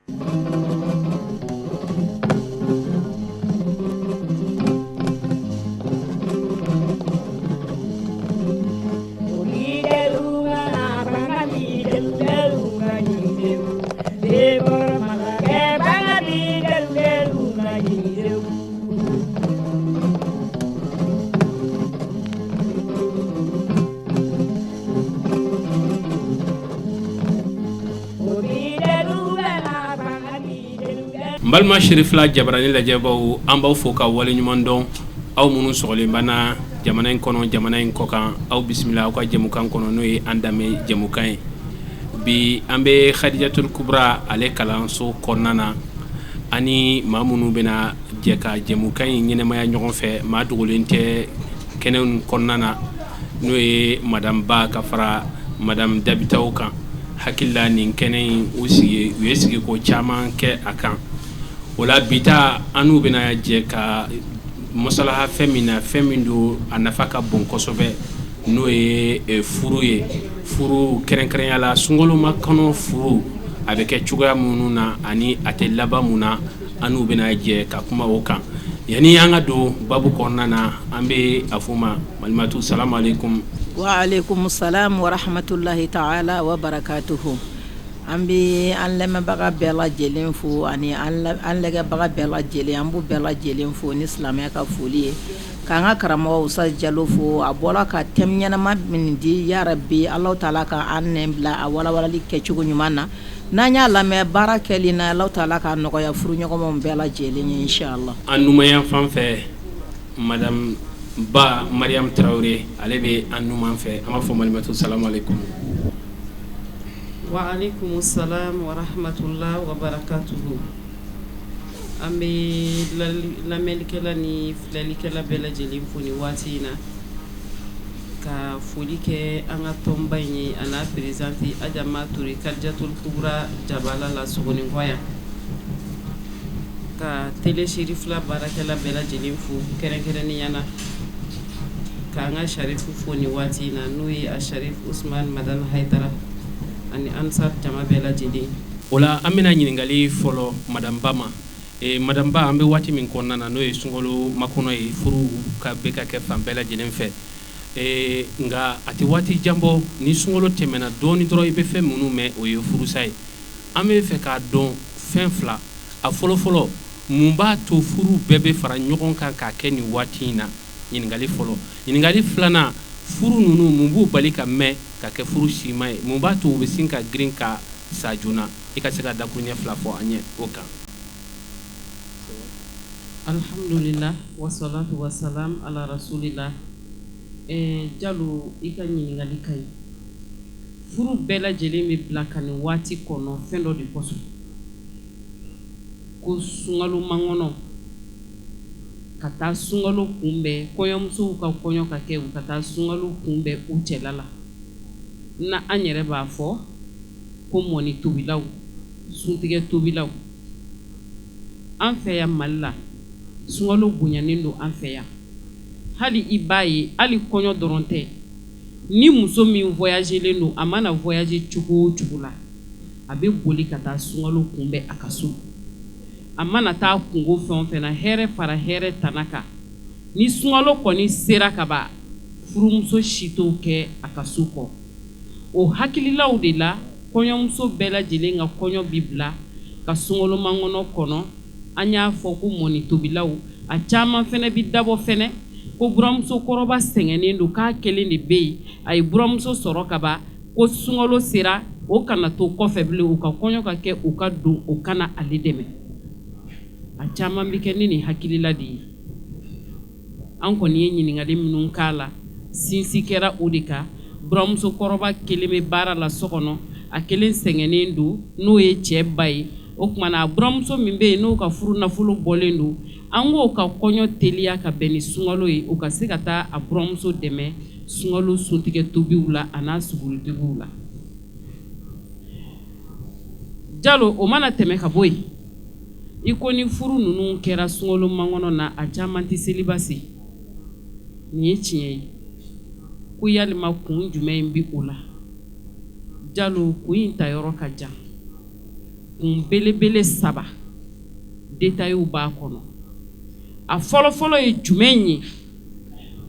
N balima Cherifla jabarani lajɛbaw, an b'aw fo ka waleɲuman dɔn. Aw minnu sɔgɔlen b'an na jamana in kɔnɔ, jamana in kɔkan, aw bisimila aw ka jɛmukan kɔnɔ, n'o ye an danbe jɛmukan ye. Bi an bɛ Hadijatul Kubra ale kalanso kɔnɔna na, ani maa minnu bɛna jɛ ka jɛmukan in ɲɛnamaya ɲɔgɔn fɛ, maa dogolen tɛ kɛnɛ kɔnɔna na, n'o ye madame Ba ka fara madame Dabitaw kan. Hakili la nin kɛnɛ in u sigi u ye sigiko caman kɛ a kan. O la bi ta, an n'u bɛna jɛ ka masala fɛn min na, fɛn min don a nafa ka bon kosɛbɛ, n'o ye furu ye. Furu kɛrɛnkɛrɛnya la sunkalo makɔnɔ furu, a bɛ kɛ cogoya minnu na ani a tɛ laban mun na, an n'u bɛna jɛ ka kuma o kan. Yanni an ka don babu kɔnɔna na, an bɛ a fɔ ma malimatu salamu aleykum. Wa aleykum salam wa rahmatulahi taala wa barakatuhu. An bɛ an lamɛnbaga bɛɛ lajɛlen fo ani an lajɛbaga bɛɛ lajɛlen, an b'u bɛɛ lajɛlen fo ni silamɛya ka foli ye, k'an ka karamɔgɔ Ustaz Jalo fo. A bɔra ka thème ɲɛnama min di, yarabi Alahu taala ka an nɛn bila a walawalali kɛcogo ɲuman na. N'an y'a lamɛn baara kɛli na, Alahu taala k'a nɔgɔya furuɲɔgɔnmaw bɛɛ lajɛlen ye inchallah. An numan fan fɛ, madame Ba Mariam Tarawele, ale bɛ an numan fɛ. An b'a fɔ malimatu salamu aleykum. Wa aleykum salam wa rahmatulahi wa barakatuhu. An bɛ lamɛnlikɛla ni filɛlikɛla bɛɛ lajɛlen fo nin waati in na, ka foli kɛ an ka tɔnba in ye, a n'a présidente Adjama Touré Kadijatul Kubra jabala la Sogonikɔ yan, ka télé Cherifla baarakɛla bɛɛ lajɛlen fo kɛrɛnkɛrɛnnenya na, k'an ka Sharifu fo nin waati in na, n'o ye a Sharif Usman Madani Hayidara ani Ansar jama bɛɛ lajɛlen. O la an bɛna ɲininkali fɔlɔ madame Ba ma. Madame Ba, an bɛ waati min kɔnɔna na, n'o ye sunkalo makɔnɔ ye, furu ka bɛ ka kɛ fan bɛɛ lajɛlen fɛ, nka a tɛ waati jan bɔ, ni sunkalo tɛmɛna dɔɔnin dɔrɔn, i bɛ fɛn minnu mɛn, o ye furusa ye. An bɛ fɛ k'a dɔn fɛn fila. A fɔlɔfɔlɔ, mun b'a to furu bɛɛ bɛ fara ɲɔgɔn kan k'a kɛ nin waati in na? Ɲininkali fɔlɔ. Ɲininkali filanan, furu ninnu, mun b'u bali ka mɛn ka kɛ furu sima ye? Mun b'a to u bɛ sin ka girin ka sa joona? I ka se ka dakuruɲɛ fila fɔ an ye o kan. Alhamdulillah wasalatu wasalam ala rasulillah. Jalo, i ka ɲininkali ka ɲi. Furu bɛɛ lajɛlen bɛ bila ka nin waati kɔnɔ fɛn dɔ de kosɔn, ko sunkalo makɔnɔ ka taa sunkalo kunbɛn, kɔɲɔmusow ka kɔɲɔ ka kɛ, u ka taa sunkalo kunbɛn u cɛla la. Na an yɛrɛ b'a fɔ ko mɔni tobilaw, suntigɛ tobilaw. An fɛ yan Mali la, sunkalo bonyanen don an fɛ yan. Hali i b'a ye, hali kɔɲɔ dɔrɔn tɛ, ni muso min voyagelen don, a mana voyager cogo o cogo la, a bɛ boli ka taa sunkalo kunbɛn a ka so. A mana taa kunko fɛn o fɛn na, hɛrɛ fara hɛrɛ tana kan, ni sunkalo kɔni sera ka ban, furumuso si t'o kɛ a ka so kɔ. O hakililaw de la, kɔɲɔmuso bɛɛ lajɛlen ka kɔɲɔ bi bila ka sunkalo makɔnɔ kɔnɔ. An y'a fɔ ko mɔni tobilaw, a caman fɛnɛ bi dabɔ fɛnɛ ko buramuso kɔrɔba sɛgɛnnen don, k'a kelen de bɛ yen, a ye buramuso sɔrɔ ka ban, ko sunkalo sera, o kana to kɔfɛ bilen, u ka kɔɲɔ ka kɛ, u ka don, o kana ale dɛmɛ. A caman bɛ kɛ ni nin hakilila de ye. An kɔni ye ɲininkali minnu k'a la, sinsin kɛra o de kan. Buramuso kɔrɔba kelen bɛ baara la so kɔnɔ, a kelen sɛgɛnnen don, n'o ye cɛ ba ye. O tuma na, a buramuso min bɛ yen, n'o ka furu nafolo bɔlen don, an k'o ka kɔɲɔ teliya ka bɛn ni sunkalo ye, o ka se ka taa a buramuso dɛmɛ sunkalo suntigɛ tobiw la a n'a suguri tobiw la. Jalo, o mana tɛmɛ ka bɔ yen, i ko ni furu ninnu kɛra sunkalo makɔnɔ na, a caman tɛ seliba se. Nin ye tiɲɛ ye. Ko yalima kun jumɛn in bɛ o la? Jalo, kun in ta yɔrɔ ka jan. Kun belebele saba détails b'a kɔnɔ. A fɔlɔfɔlɔ ye jumɛn ye?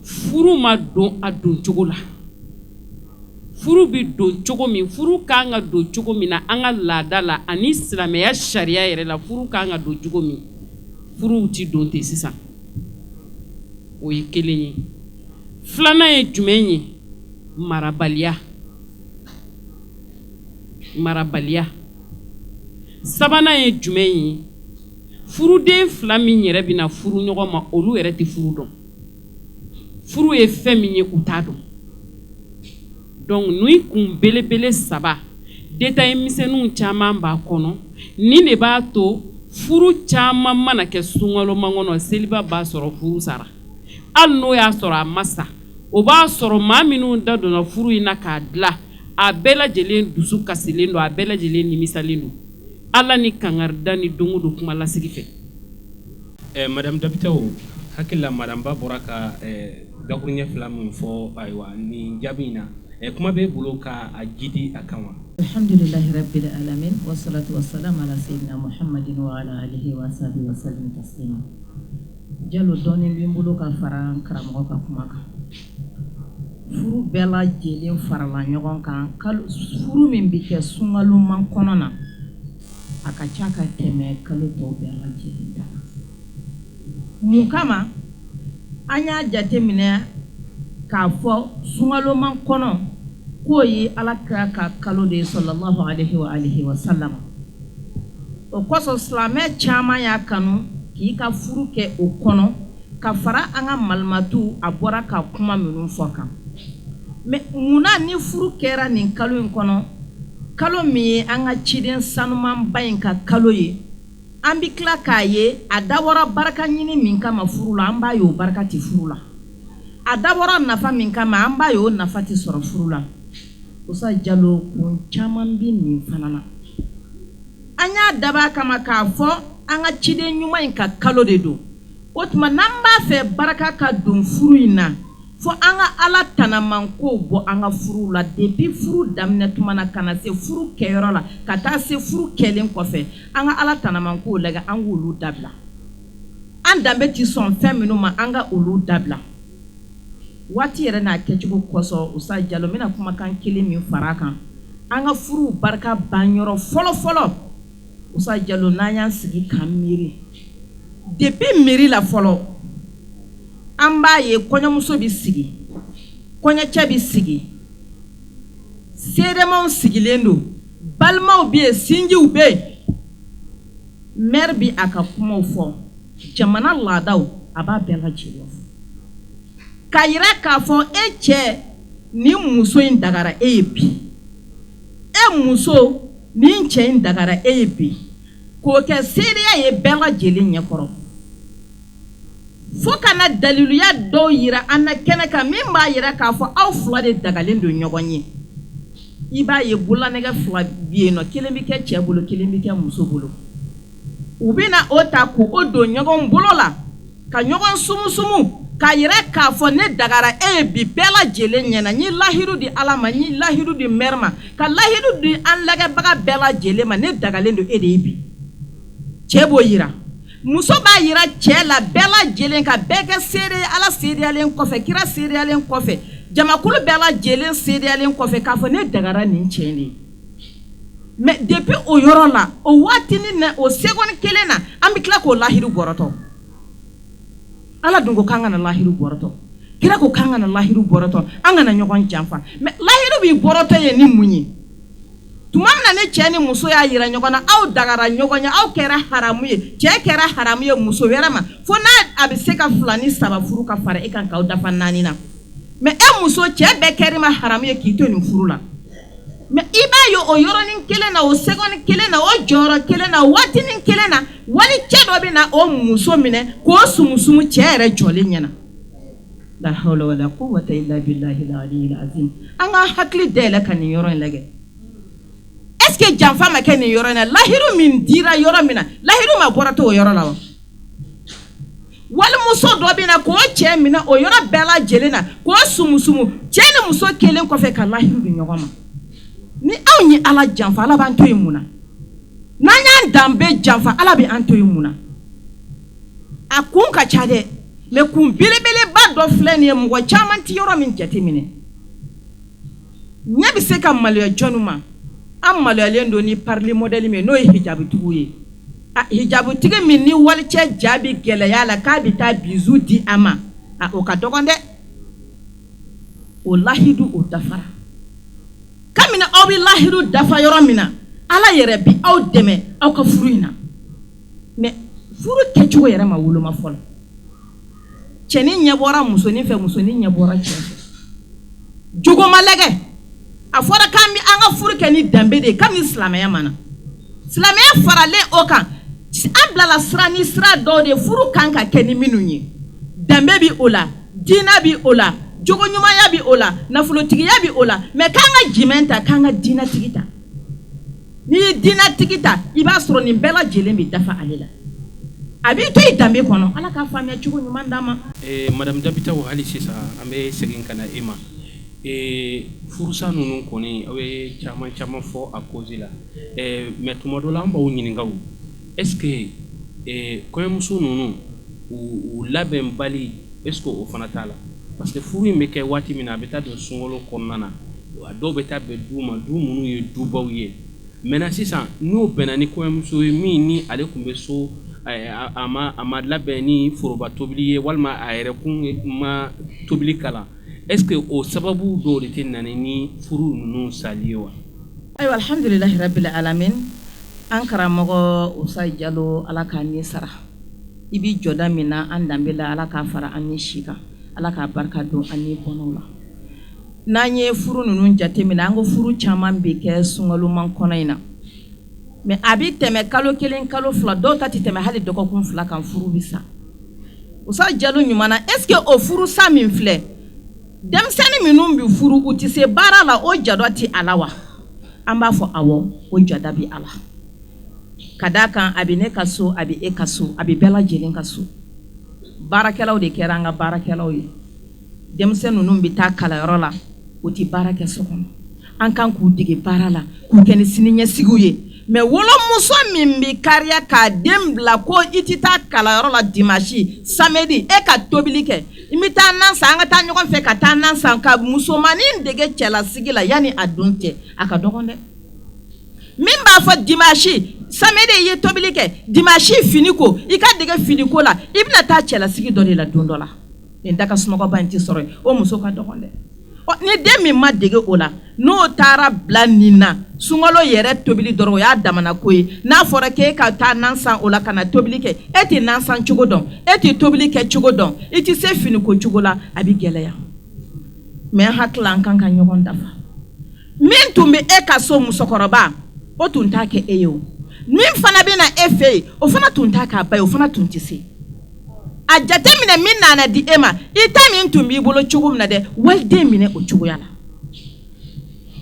Furu ma don a don cogo la. Furu bɛ don cogo min, furu ka kan ka don cogo min na an ka laada la ani silamɛya sariya yɛrɛ la, furu ka kan ka don cogo min, furuw tɛ don ten sisan. O ye kelen ye. Filanan ye jumɛn ye? Marabaliya. Marabaliya. Sabanan ye jumɛn ye? Furuden fila min yɛrɛ bɛna furu ɲɔgɔn ma, olu yɛrɛ tɛ furu dɔn. Furu ye fɛn min ye, u t'a dɔn. Donc nin kun belebele saba, détail misɛnninw caman b'a kɔnɔ. Nin de b'a to furu caman mana kɛ sunkalo makɔnɔ, seliba b'a sɔrɔ furu sara. Hali n'o y'a sɔrɔ a ma sa, o b'a sɔrɔ maa minnu da donna furu in na k'a dilan, a bɛɛ lajɛlen dusu kasilen don, a bɛɛ lajɛlen nimisalen don Ala ni kangarida ni don o don kuma lasigi fɛ. Madame Dabitɛw, hakili la madame Ba bɔra ka dakuruɲɛ fila min fɔ, ayiwa nin jaabi in na, kuma b'e bolo ka a jidi a kan wa? Alhamdulilahi rabbil alamin wassalatu wassalamu ala sayyidina Muhammadin wa ala alihi wa sahbihi wa sallim taslima. Jalo, dɔɔnin bɛ n bolo ka fara karamɔgɔ ka kuma kan. Furu bɛɛ lajɛlen farala ɲɔgɔn kan, furu min bɛ kɛ sunkalo makɔnɔ na, a ka ca ka tɛmɛ kalo tɔw bɛɛ lajɛlen ta kan. Mun kama? An y'a jateminɛ k'a fɔ sunkalo makɔnɔ k'o ye Ala kira ka kalo de ye sallallahu alaihi wa alihi wa sallam. O kosɔn silamɛ caman y'a kanu k'i ka furu kɛ o kɔnɔ ka fara an ka malimatu a bɔra ka kuma minnu fɔ kan. Mais munna ni furu kɛra nin kalo in kɔnɔ, kalo min ye an ka ciden sanumanba in ka kalo ye, an bɛ tila k'a ye a dabɔra barika ɲini min kama furu la, an b'a ye o barika tɛ furu la. A dabɔra nafa min kama, an b'a ye o nafa tɛ sɔrɔ furu la. Usa Jalo, kun caman bɛ nin fana na. An y'a dab'a kama k'a fɔ an ka ciden ɲuman in ka kalo de don. O tuma n'an b'a fɛ barika ka don furu in na, fo an ka Ala tanamankow bɔ an ka furu la depuis furu daminɛ tuma na ka na se furu kɛyɔrɔ la, ka taa se furu kɛlen kɔfɛ, an ka Ala tanamankow lajɛ, an k'olu dabila. An danbe tɛ sɔn fɛn minnu ma, an ka olu dabila. Waati yɛrɛ n'a kɛcogo kosɔn, Usa Jalo, n bɛna kumakan kelen min fara a kan, an ka furuw barika banyɔrɔ fɔlɔ fɔlɔ, Usa Jalo, n'an y'an sigi k'an miiri depuis mairie la fɔlɔ, an b'a ye kɔɲɔmuso bɛ sigi, kɔɲɔcɛ bɛ sigi, seeremaw sigilen don, balimaw bɛ yen, sinjiw bɛ yen, maire bɛ a ka kumaw fɔ, jamana laadaw a b'a bɛɛ lajɛlen fɔ k'a yira k'a fɔ e cɛ, nin muso in dagara e ye bi, e muso, nin cɛ in dagara e ye bi, k'o kɛ seereya ye bɛɛ lajɛlen ɲɛkɔrɔ, fo ka na daliluya dɔw yira an na kɛnɛ kan min b'a yira k'a fɔ aw fila de dagalen don ɲɔgɔn ye. I b'a ye bololanɛgɛ fila bɛ yen nɔ, kelen bɛ kɛ cɛ bolo, kelen bɛ kɛ muso bolo. U bɛna o ta k'o don ɲɔgɔn bolo la ka ɲɔgɔn sumusumu k'a yira k'a fɔ ne dagara e ye bi bɛɛ lajɛlen ɲɛna, n ye lahidu di Ala ma, n ye lahidu di maire ma, ka lahidu di an lajɛbaga bɛɛ lajɛlen ma, ne dagalen don e de ye bi. Cɛ b'o yira, muso b'a yira cɛ la bɛɛ lajɛlen ka bɛɛ kɛ seere ye, Ala seereyalen kɔfɛ, kira seereyalen kɔfɛ, jamakulu bɛɛ lajɛlen seereyalen kɔfɛ, k'a fɔ ne dagara nin cɛ in de ye. Mais depuis o yɔrɔ la, o waatinin na, o seconde kelen na, an bɛ tila k'o lahidu bɔrɔtɔ. Ala dun ko k'an kana lahidu bɔrɔtɔ, kira ko k'an kana lahidu bɔrɔtɔ, an kana ɲɔgɔn janfa. Mais lahidu b'i bɔrɔtɔ ye ni mun ye? Tuma min na ni cɛ ni muso y'a yira ɲɔgɔn na aw dagara ɲɔgɔn ye, aw kɛra haramu ye, cɛ kɛra haramu ye muso wɛrɛ ma, fo n'a a bɛ se ka fila ni saba furu ka fara e kan k'aw dafa naani na. Mais e muso, cɛ bɛɛ kɛr'i ma haramu ye k'i to nin furu la. Mais i b'a ye o yɔrɔnin kelen na, o seconde kelen na, o jɔyɔrɔ kelen na, o waatinin kelen na, wali cɛ dɔ bɛ na o muso minɛ k'o sumusumu cɛ yɛrɛ jɔlen ɲɛna. La hawla wala quwwata illa billahi al-aliyyil azim. An ka hakili dayɛlɛ ka nin yɔrɔ in lajɛ. Est ce que janfa ma kɛ nin yɔrɔ in na? Lahiru min dira yɔrɔ min na, lahiru ma bɔra to o yɔrɔ la wa? Walimuso dɔ bɛ na k'o cɛ minɛ o yɔrɔ bɛɛ lajɛlen na k'o sumusumu cɛ ni muso kelen kɔfɛ ka lahiru di ɲɔgɔn ma. Ni anw ye Ala janfa, Ala b'an to yen mun na? N'an y'an danbe janfa, Ala bɛ an to yen mun na? A kun ka ca dɛ, mais kun belebeleba dɔ filɛ nin ye, mɔgɔ caman tɛ yɔrɔ min jateminɛ. Ɲɛ bɛ se ka maloya jɔnni ma? An maloyalen don ni parili modèle min ye, n'o ye hijabutigiw ye. A hijabutigi min ni walicɛ ja bɛ gɛlɛya la k'a bɛ taa bizu di a ma, a o ka dɔgɔn dɛ. O lahidu o dafara. Kabini aw bɛ lahidu dafa yɔrɔ min na, Ala yɛrɛ bɛ aw dɛmɛ aw ka furu in na. Mais furu kɛcogo yɛrɛ ma woloma fɔlɔ. Cɛnin ɲɛ bɔra musonin fɛ, musonin ɲɛ bɔra cɛ fɛ. Jogo ma lajɛ. A fɔra k'an bɛ an ka furu kɛ ni danbe de ye, kabini silamɛya ma na. Silamɛya faralen o kan, an bilala sira ni sira dɔw de ye, furu kan ka kɛ ni minnu ye. Danbe bɛ o la, diinɛ bɛ o la, jogo ɲumanya bɛ o la, nafolotigiya bɛ o la. Mais k'an ka jumɛn ta? K'an ka diinɛtigi ta. N'i ye diinɛtigi ta, i b'a sɔrɔ nin bɛɛ lajɛlen bɛ dafa ale la. A b'i to i danbe kɔnɔ. Ala k'a faamuya cogo ɲuman d'an ma. Madame Dabitao, hali sisan an bɛ segin ka na e ma. Furusa ninnu kɔni, aw ye caman caman fɔ a cause la, mais tuma dɔ la an b'aw ɲininka, est ce que kɔɲɔmuso ninnu u labɛnbali, est ce que o fana t'a la? Parce que furu in bɛ kɛ waati min na, a bɛ taa don sunkalo kɔnɔna na, a dɔw bɛ taa bɛn du ma, du minnu ye dubaw ye. Maintenant sisan, n'o bɛnna ni kɔɲɔmuso ye min ni ale tun bɛ so, a ma labɛn ni foroba tobili ye, walima a yɛrɛ kun ma tobili kalan, est ce que o sababu dɔw de tɛ na ni furu ninnu sali ye wa? Ayiwa, alhamdulilahi rabbil alamin. An karamɔgɔ Usa Jalo, Ala k'a ni sara. I bɛ jɔda min na an danbe la, Ala k'a fara an ni si kan, Ala k'a barika don an ni bɔnɛw la. N'an ye furu ninnu jateminɛ, an ko furu caman bɛ kɛ sunkaloman kɔnɔ in na, mais a bɛ tɛmɛ kalo 1, kalo 2, dɔw ta tɛ tɛmɛ hali dɔgɔkun 2 kan, furu bɛ sa. Usa Jalo ɲuman na, est ce que o furusa min filɛ, denmisɛnnin minnu bɛ furu, u tɛ se baara la, o jadɔ tɛ a la wa? An b'a fɔ awɔ, o jada bɛ a la. Ka d'a kan, a bɛ ne ka so, a bɛ e ka so, a bɛ bɛɛ lajɛlen ka so. Baarakɛlaw de kɛra an ka baarakɛlaw ye. Denmisɛn ninnu bɛ taa kalanyɔrɔ la, u tɛ baara kɛ so kɔnɔ. An kan k'u dege baara la, k'u kɛ ni siniɲɛsigiw ye. Mais wolomuso min bɛ kariya k'a den bila ko i tɛ taa kalanyɔrɔ la dimanche, samedi, e ka tobili kɛ, n bɛ taa nan san, an ka taa ɲɔgɔn fɛ ka taa nan san, ka musomannin dege cɛlasigi la yanni a don cɛ, a ka dɔgɔn dɛ. Min b'a fɔ dimanche, samedi i ye tobili kɛ, dimanche fini ko, i ka dege fini ko la, i bɛna taa cɛlasigi dɔ de la don dɔ la. Nin da ka sunɔgɔba in tɛ sɔrɔ yen, o muso ka dɔgɔn dɛ. Ɔ, ni den min ma dege o la, n'o taara bila nin na, sunkalo yɛrɛ tobili dɔrɔn, o y'a damana ko ye. N'a fɔra k'e ka taa nan san o la ka na tobili kɛ, e tɛ nan san cogo dɔn, e tɛ tobili kɛ cogo dɔn, i tɛ se fini ko cogo la, a bɛ gɛlɛya. Mais an hakili, an kan ka ɲɔgɔn dafa. Min tun bɛ e ka so, musokɔrɔba, o tun t'a kɛ e ye o. Min fana bɛ na e fɛ yen, o fana tun t'a k'a ba ye, o fana tun tɛ se. A jateminɛ, min nana di e ma, i ta min tun b'i bolo cogo min na dɛ, waliden minɛ o cogoya la.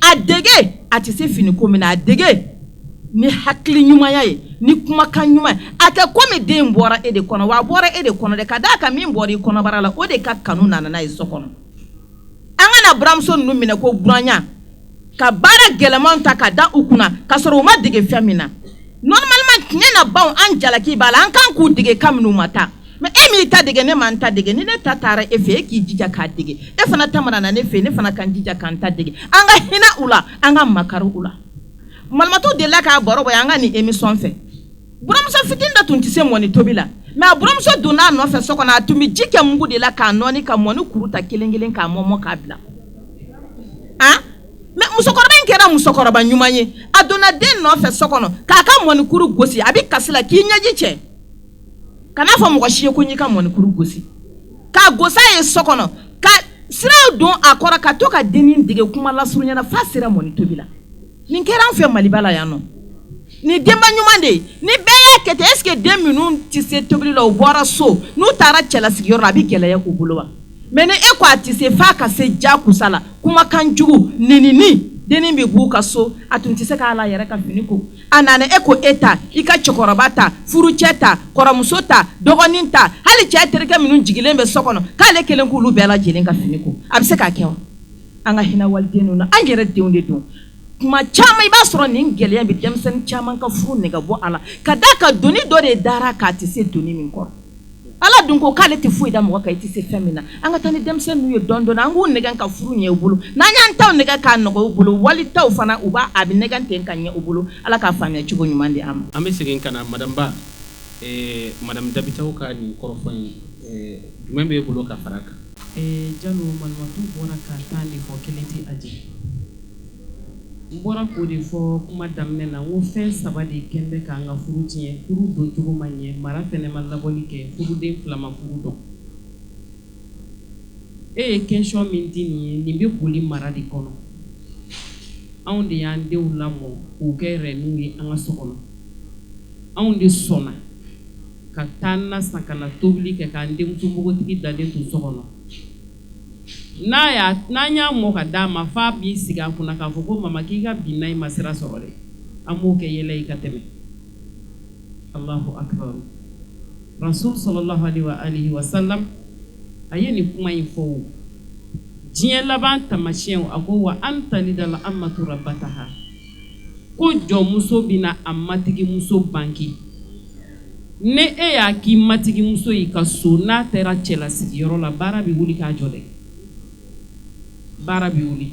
A dege, a tɛ se finiko min na, a dege ni hakili ɲumanya ye, ni kumakan ɲuman ye. A kɛ komi den bɔra e de kɔnɔ, wa a bɔra e de kɔnɔ dɛ, ka d'a kan min bɔra i kɔnɔbara la, o de ka kanu nana n'a ye so kɔnɔ. An kana buramuso ninnu minɛ ko buranya, ka baara gɛlɛman ta ka da u kunna ka sɔrɔ u ma dege fɛn min na. Normalement, tiɲɛ na, baw an jalaki b'a la, an kan k'u dege kabini u ma taa. Mais e m'i ta dege, ne ma n ta dege. Ni ne ta taara e fɛ, e k'i jija k'a dege. E fana ta mana na ne fɛ, ne fana ka n jija k'an ta dege. An ka hinɛ u la, an ka makari u la. Malimatu delila k'a baro bɔ an ka nin émission fɛ. Buramuso fitinin dɔ tun tɛ se mɔni tobi la, mais a buramuso donna a nɔfɛ so kɔnɔ, a tun bɛ ji kɛ mugu de la k'a nɔɔni, ka mɔni kuru ta kelen kelen k'a mɔmɔ k'a bila. Ah, mais musokɔrɔba in kɛra musokɔrɔba ɲuman ye. A donna den nɔfɛ so kɔnɔ k'a ka mɔnikuru gosi, a bɛ kasi la k'i ɲɛji cɛ, kan'a fɔ mɔgɔ si ye ko n y'i ka mɔnikuru gosi. K'a gosi a ye so kɔnɔ, ka siraw don a kɔrɔ, ka to ka dennin dege kuma lasurunya na f'a sera mɔni tobi la. Nin kɛra an fɛ Maliba la yan nɔ. Nin denba ɲuman de ye. Ni bɛɛ y'a kɛ ten, est ce que den minnu tɛ se tobili la, u bɔra so, n'u taara cɛlasigiyɔrɔ la, a bɛ gɛlɛya u bolo wa? Mais ni e ko a tɛ se f'a ka se jakusa la, kumakan jugu, nenini, dennin bɛ b'u ka so, a tun tɛ se k'a la yɛrɛ ka fini ko. A nana, e ko e ta, i ka cɛkɔrɔba ta, furucɛ ta, kɔrɔmuso ta, dɔgɔnin ta, hali cɛ terikɛ minnu jigilen bɛ so kɔnɔ, k'ale kelen k'olu bɛɛ lajɛlen ka fini ko, a bɛ se k'a kɛ wa? An ka hinɛ waliden ninnu, an yɛrɛ denw de don. Tuma caman i b'a sɔrɔ nin gɛlɛya bɛ denmisɛnnin caman ka furu nege bɔ a la ka d'a kan doni dɔ de dara k'a tɛ se doni min kɔrɔ. Ala dun ko k'ale tɛ foyi da mɔgɔ kan i tɛ se fɛn min na. An ka taa ni denmisɛnninw ye dɔɔnin dɔɔnin, an k'u nɛgɛn ka furu ɲɛ u bolo. N'an y'an taw nɛgɛn k'a nɔgɔya u bolo, wali taw fana u b'a a bɛ nɛgɛn ten ka ɲɛ u bolo. Ala k'a faamuya cogo ɲuman di an ma. An bɛ segin ka na madame Ba, madame Dabitaw ka nin kɔrɔfɔ in, jumɛn b'e bolo ka fara a kan? Jalo, Malimatu bɔra ka 10 de fɔ, kelen tɛ a jɛ. N bɔra k'o de fɔ kuma daminɛ na, n ko fɛn saba de kɛn bɛ k'an ka furu tiɲɛ. Furu doncogo ma ɲɛ, mara fɛnɛ ma labɔli kɛ, furuden fila ma furu dɔn. E ye question min di nin ye, nin bɛ boli mara de kɔnɔ. Anw de y'an denw lamɔ k'u kɛ rɛniw ye an ka so kɔnɔ. Anw de sɔnna ka taa na san ka na tobili kɛ k'an denmuso npogotigi dalen to so kɔnɔ. N'an y'a mɔ ka d'a ma, f'a b'i sigi a kunna k'a fɔ ko mama k'i ka bi na in ma sira sɔrɔ dɛ. An b'o kɛ yɛlɛ ye ka tɛmɛ. Allahu akbar. Rasul sallallahu alaihi wa alihi wa sallam a ye nin kuma in fɔ o. Diɲɛ laban taamasiyɛnw, a ko wa an talidal amatu rabbataha, ko jɔnmuso bɛna a matigimuso banki. Ni e y'a k'i matigimuso y'i ka so, n'a taara cɛlasigiyɔrɔ la, baara bɛ wuli k'a jɔ dɛ. Baara bɛ wuli.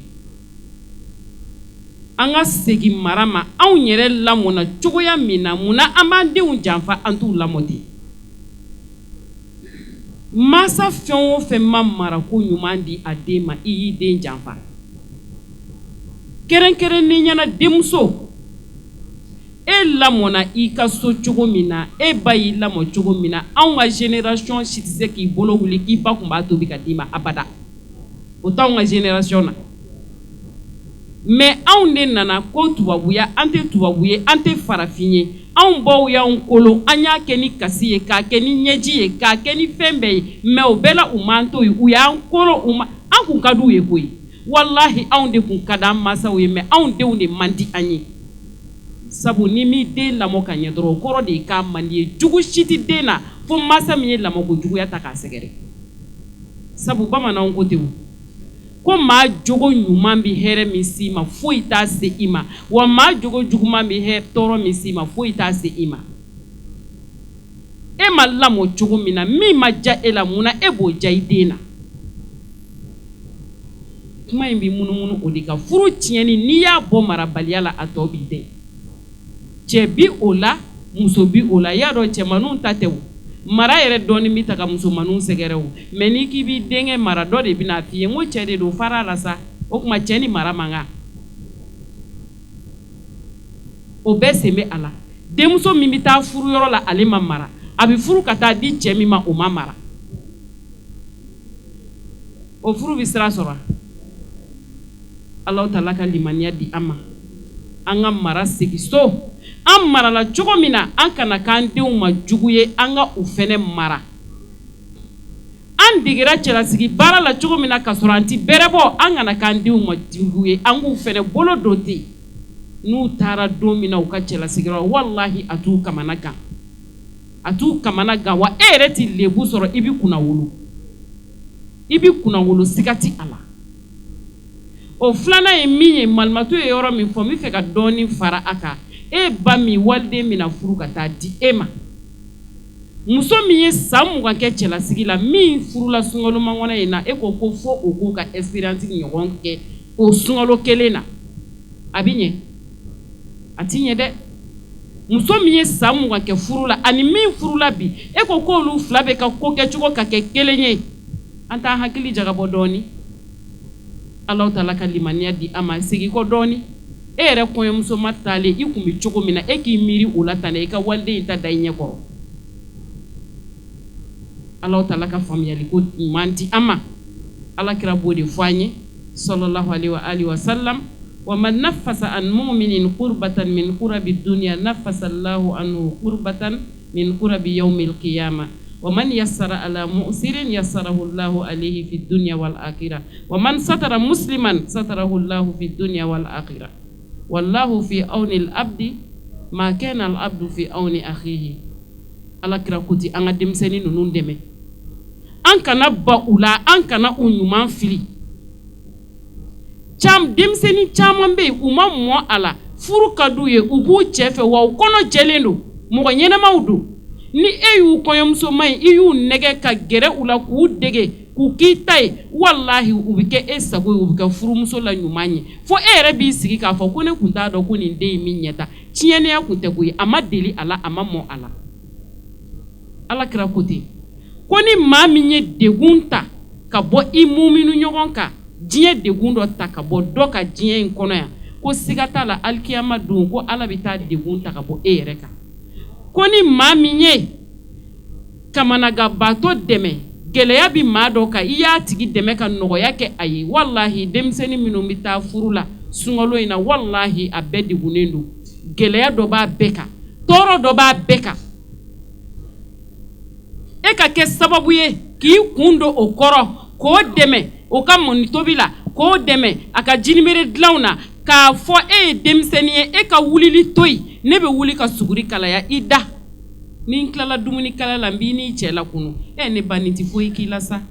An ka segin mara ma. Anw yɛrɛ lamɔna cogoya min na, munna an b'an denw janfa, an t'u lamɔ ten? Mansa fɛn o fɛn ma marako ɲuman di a den ma, i y'i den janfa. Kɛrɛnkɛrɛnnenya la denmuso, e lamɔna i ka so cogo min na, e ba y'i lamɔ cogo min na, anw ka génération si tɛ se k'i bolo wuli k'i ba tun b'a tobi ka d'i ma abada. O t'anw ka génération na. Mais anw de nana ko tubabuya, an tɛ tubabu ye, an tɛ farafin ye. Anw baw y'anw kolo, an y'a kɛ ni kasi ye, k'a kɛ ni ɲɛji ye, k'a kɛ ni fɛn bɛɛ ye. Mais o bɛɛ la u m'an to yen, u y'an kolo, u ma, an kun ka d'u ye koyi. Walahi anw de kun ka d'an mansaw ye, mais anw denw de man di an ye. Sabu ni m'i den lamɔ ka ɲɛ dɔrɔn, o kɔrɔ de ye k'a man di ye. Jugu si tɛ den na fo mansa min ye lamɔko juguya ta k'a sɛgɛrɛ. Sabu bamananw ko ten o, ko maa jogo ɲuman bɛ hɛrɛ min s'i ma, foyi t'a se i ma, wa maa jogo juguman bɛ tɔɔrɔ min s'i ma, foyi t'a se i ma. E ma lamɔ cogo min na, min ma diya e la, mun na e b'o diya i den na? Kuma in bɛ munumunu o de kan. Furu tiɲɛni, n'i y'a bɔ marabaliya la, a tɔ b'i dɛn. Cɛ bi o la, muso bi o la. I y'a dɔn cɛmaninw ta tɛ o. Mara yɛrɛ dɔɔni bɛ ta ka musomaninw sɛgɛrɛ o. Mais n'i k'i b'i denkɛ mara, dɔ de bɛna f'i ye n ko cɛ de don, fara la sa. O tuma cɛ ni mara man kan. O bɛɛ sen bɛ a la. Denmuso min bɛ taa furuyɔrɔ la, ale ma mara. A bɛ furu ka taa di cɛ min ma, o ma mara. O furu bɛ sira sɔrɔ. Alahu taala ka limaniya di an ma. An ka mara segin so. An marala cogo min na, an kana k'an denw ma jugu ye, an ka u fɛnɛ mara. An degera cɛlasigi baara la cogo min na ka sɔrɔ an ti bɛrɛ bɔ, an kana k'an denw ma jugu ye, an k'u fɛnɛ bolo don ten. N'u taara don min na u ka cɛlasigiyɔrɔ, walahi a t'u kamana gan. A t'u kamana gan, wa e yɛrɛ ti lebu sɔrɔ, i bi kunna wolo. I bi kunna wolo, siga ti a la. O filanan ye min ye, Malimatu ye yɔrɔ min fɔ, n bɛ fɛ ka dɔɔnin fara a kan. E ba min waliden bɛna furu ka taa di e ma, muso min ye san 20 kɛ cɛlasigi la, min furula sunkalo makɔnɔ in na, e ko ko fo o k'o ka expérience ɲɔgɔn kɛ o sunkalo kelen na, a bɛ ɲɛ? A ti ɲɛ dɛ. Muso min ye san 20 kɛ furu la ani min furula bi, e ko k'olu fila bɛ ka ko kɛcogo ka kɛ kelen ye. An t'an hakili jagabɔ dɔɔnin. Alahu taala ka limaniya di an ma. Segin kɔ dɔɔnin. E yɛrɛ kɔɲɔmuso ma taalen, i kun bɛ cogo min na, e k'i miiri o la tan dɛ, i ka waliden in ta da i ɲɛ kɔrɔ. Alahu taala ka faamuyali ko ɲuman di an ma. Ala kira b'o de fɔ an ye sallallahu alaihi wa alihi wa sallam. Wa man nafasa an mu'minin qurbatan min qurabi dunya nafasa Allahu anhu qurbatan min qurabi yawmil qiyamah. Wa man yassara ala mu'sirin yassarahu Allahu alayhi fi dunya wal akhirah. Wa man satara musliman satarahu Allahu fi dunya wal akhirah. Wallahu fi awni al-abdi ma kana al-abdu fi awni akhihi. Ala kira ko ti an ka denmisɛnnin ninnu dɛmɛ, an kana ba u la, an kana u ɲuman fili. Denmisɛnnin caman bɛ yen, u ma mɔ a la, furu ka d'u ye, u b'u cɛ fɛ, wa u kɔnɔ jɛlen don, mɔgɔ ɲɛnamaw don. Ni e y'u kɔɲɔmusoma ye, i y'u nɛgɛ ka gɛrɛ u la k'u dege k'u k'i ta ye, walahi u bɛ kɛ e sago ye, u bɛ kɛ furumuso la ɲuman ye. Fo e yɛrɛ b'i sigi k'a fɔ ko ne tun t'a dɔn ko nin den in min ɲɛ ta tiɲɛniya tun tɛ koyi, a ma deli a la, a ma mɔ a la. Ala kira ko ten ko ni maa min ye degun ta ka bɔ i muminu ɲɔgɔn kan, diɲɛ degun dɔ ta ka bɔ dɔ kan diɲɛ in kɔnɔ yan, ko siga t'a la alikiyama don ko Ala bɛ taa degun ta ka bɔ e yɛrɛ kan. Ko ni maa min ye kamanagabaatɔ dɛmɛ, gɛlɛya bɛ maa dɔ kan, i y'a tigi dɛmɛ ka nɔgɔya kɛ a ye, walahi denmisɛnnin minnu bɛ taa furu la sunkalo in na, walahi a bɛɛ degunnen don, gɛlɛya dɔ b'a bɛɛ kan, tɔɔrɔ dɔ b'a bɛɛ kan. E ka kɛ sababu ye k'i kun don o kɔrɔ, k'o dɛmɛ o ka mɔnitobi la, k'o dɛmɛ a ka jinibere dilanw na, k'a fɔ e ye denmisɛnnin ye, e ka wulili to yen, ne bɛ wuli ka suguri kalaya i da, ni n tilala dumuni kala la n b'i n'i cɛ lakunu. E ne ba, nin tɛ foyi k'i la sa.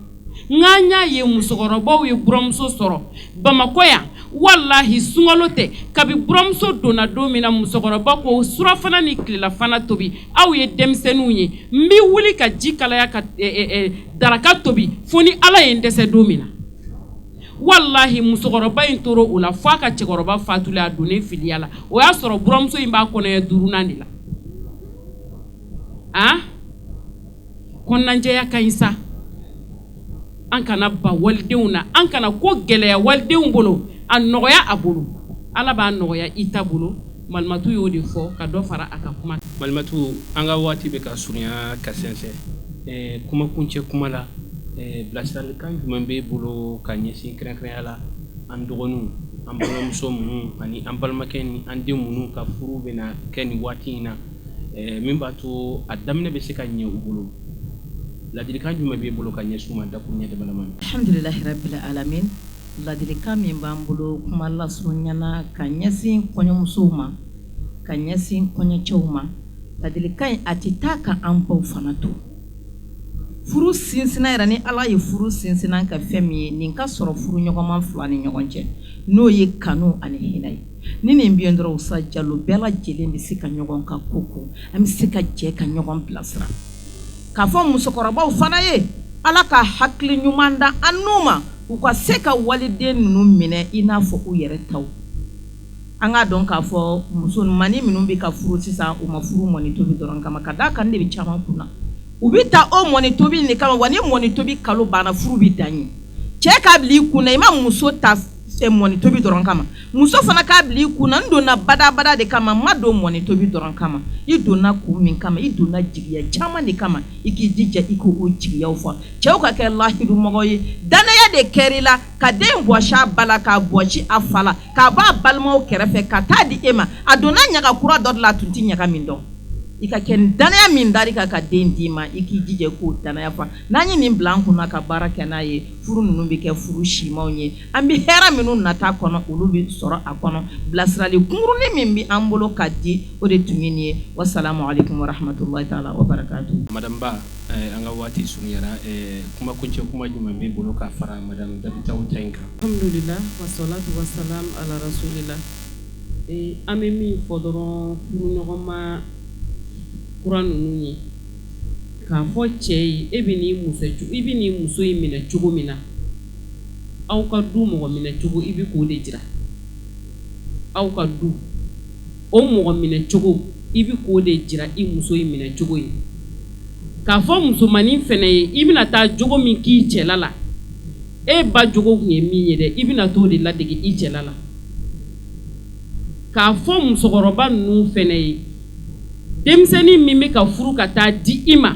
Nka an y'a ye musokɔrɔbaw ye buramuso sɔrɔ Bamakɔ yan, walahi sunkalo tɛ, kabi buramuso donna don min na, musokɔrɔba ko surafana ni tilelafana tobi, aw ye denmisɛnninw ye, n bɛ wuli ka ji kalaya ka daraka tobi fo ni Ala ye n dɛsɛ don min na. Walahi musokɔrɔba in tora o la fo a ka cɛkɔrɔba fatulen, a donnen filiya la, o y'a sɔrɔ buramuso in b'a kɔnɔɲɛ duurunan de la. A kɔnɔnajɛya ka ɲi sa, an kana ba walidenw na, an kana ko gɛlɛya walidenw bolo, a nɔgɔya a bolo, Ala b'a nɔgɔya i ta bolo. Malimatu y'o de fɔ ka dɔ fara a ka kuma. Malimatu, an ka waati bɛ ka surunya ka sɛnsɛn, kumakuncɛ kuma la, bilasiralikan jumɛn b'e bolo ka ɲɛsin kɛrɛnkɛrɛnya la an dɔgɔninw, an balimamuso minnu ani an balimakɛ ni an den minnu ka furu bɛna kɛ nin waati in na, min b'a to a daminɛ bɛ se ka ɲɛ u bolo? Ladilikan jumɛn b'e bolo ka ɲɛsin u ma dakuruɲɛ dama dama? Alhamdulilahi rabbil alamin. Ladilikan min b'an bolo kuma lasurunya na ka ɲɛsin kɔɲɔmusow ma, ka ɲɛsin kɔɲɔcɛw ma, ladilikan in a tɛ taa ka an baw fana to. Furu sinsinna yɛrɛ, ni Ala ye furu sinsinna ka fɛn min ye, nin ka sɔrɔ furu ɲɔgɔnma fila ni ɲɔgɔn cɛ, n'o ye kanu ani hinɛ ye. Ni nin bɛ yen dɔrɔn, Usa Jalo, bɛɛ lajɛlen bɛ se ka ɲɔgɔn ka ko ko, an bɛ se ka jɛ ka ɲɔgɔn bilasira. K'a fɔ musokɔrɔbaw fana ye, Ala ka hakili ɲuman da an n'u ma, u ka se ka waliden ninnu minɛ i n'a fɔ u yɛrɛ taw. An k'a dɔn k'a fɔ musomannin minnu bɛ ka furu sisan, u ma furu mɔni tobi dɔrɔn kama, ka d'a kan de bɛ caman kun na, u bɛ taa o mɔni tobi de kama. Wa ni mɔni tobi kalo banna, furu bɛ dan ye. Cɛ k'a bila i kun na, i ma muso ta mɔni tobi dɔrɔn kama, muso fana k'a bila i kun na, n donna badabada de kama, n ma don mɔni tobi dɔrɔn kama. I donna kun min kama, i donna jigiya caman de kama, i k'i jija i k'o jigiyaw fɔ. Cɛw ka kɛ lahidu mɔgɔ ye, danaya de kɛra i la ka den bɔsi a ba la, k'a bɔsi a fa la, k'a bɔ a balimaw kɛrɛfɛ ka taa di e ma. A donna ɲaga kura dɔ de la, a tun tɛ ɲaga min dɔn. I ka kɛ danaya min dar'i kan ka den d'i ma, i k'i jija k'o danaya fa. N'an ye nin bila an kunna ka baara kɛ n'a ye, furu ninnu bɛ kɛ furu simanw ye. An bɛ hɛrɛ minnu nata kɔnɔ, olu bɛ sɔrɔ a kɔnɔ. Bilasirali kunkurunin min bɛ an bolo ka di, o de tun ye nin ye. Wasalamu aleykum warahmatulahi taala wabarakatu. Madame Ba, an ka waati surunyara, kumakuncɛ kuma jumɛn b'e bolo ka fara madame Dabitaw ta in kan? Alhamdulillah, wasalatu wasalam ala rasulillah. An bɛ min fɔ dɔrɔn furuɲɔgɔnma kura ninnu ye, k'a fɔ cɛ ye, e bɛ n'i muso, i bɛ n'i muso in minɛ cogo min na, aw ka du mɔgɔ minɛ cogo, i bɛ k'o de jira. Aw ka du o mɔgɔ minɛ cogo, i bɛ k'o de jira i muso in minɛ cogo ye. K'a fɔ musomannin fɛnɛ ye, i bɛna taa jogo min k'i cɛla la, e ba jogo tun ye min ye dɛ, i bɛna t'o de ladege i cɛla la. K'a fɔ musokɔrɔba ninnu fɛnɛ ye, denmisɛnnin min bɛ ka furu ka taa di i ma,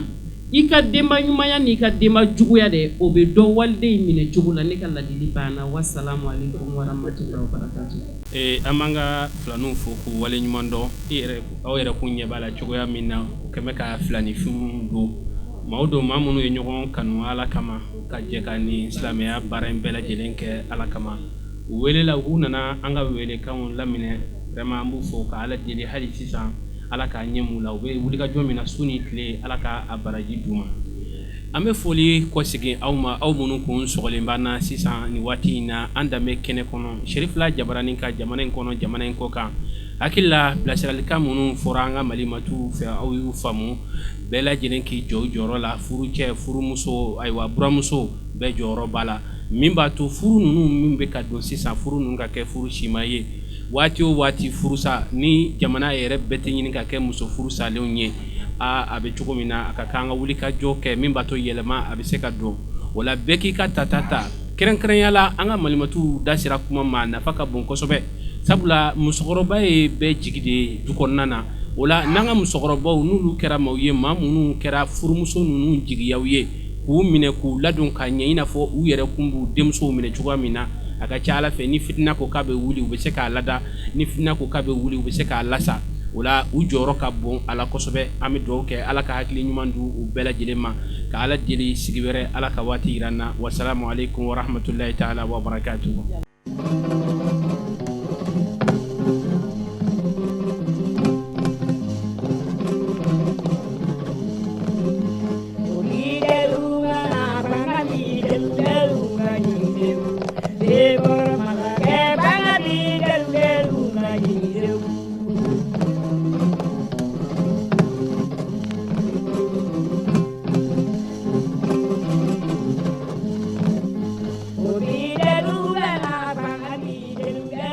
i ka denba ɲumanya n'i ka denba juguya dɛ, o bɛ dɔn waliden in minɛ cogo la. Ne ka ladili banna. Wasalamu aleykum warahmatulahi wabarakatuh. An b'an ka filaninw fo k'u waleɲuman dɔn. I yɛrɛ, aw yɛrɛ kun ɲɛ b'a la cogoya min na, u kɛmɛ ka filaninfinw don. Maaw don, maa minnu ye ɲɔgɔn kanu Ala kama, ka jɛ ka nin silamɛya baara in bɛɛ lajɛlen kɛ Ala kama. U welela, u nana an ka welekanw laminɛ. Vraiment, an b'u fo ka Ala deli hali sisan, Ala k'a ɲɛ m'u la. U bɛ wulikajɔ min na su ni tile, Ala k'a baraji d'u ma. An bɛ foli kɔsegin aw ma, aw minnu kun sɔgɔlen b'an na sisan nin waati in na an danbe kɛnɛ kɔnɔ, Serifila Jabarani ka jamana in kɔnɔ, jamana in kɔ kan. Hakili la, bilasiralikan minnu fɔra an ka malimatuw fɛ, aw y'u faamu. Bɛɛ lajɛlen k'i jɔ jɔyɔrɔ la, furucɛ, furumuso, ayiwa, buramuso, bɛɛ jɔyɔrɔ b'a la, min b'a to furu ninnu min bɛ ka don sisan, furu ninnu ka kɛ furu sima ye. Waati o waati, furusa ni jamana yɛrɛ bɛɛ tɛ ɲini ka kɛ muso furu salenw ye. Aa, a bɛ cogo min na, a ka kan an ka wuli ka jɔ kɛ min b'a to yɛlɛma a bɛ se ka don o la. Bɛɛ k'i ka tata ta. Kɛrɛnkɛrɛnya la, an ka malimatuw da sera kuma ma, nafa ka bon kosɛbɛ, sabula musokɔrɔba ye bɛɛ jigi de ye du kɔnɔna na. O la, n'an ka musokɔrɔbaw, n'olu kɛra maaw ye, maa minnu kɛra furumuso ninnu jigiyaw ye, k'u minɛ k'u ladon ka ɲɛ i n'a fɔ u yɛrɛ kun b'u denmusow minɛ cogoya min na, a ka ca Ala fɛ, ni fitina ko k'a bɛ wuli, u bɛ se k'a lada. Ni fitina ko k'a bɛ wuli, u bɛ se k'a lasa. O la, u jɔyɔrɔ ka bon a la kosɛbɛ. An bɛ dugawu kɛ, Ala ka hakili ɲuman di u bɛɛ lajɛlen ma, ka Ala deli, sigi wɛrɛ, Ala ka waati jira an na. Wasalamu aleykum warahmatulahi taala wabarakatuhu.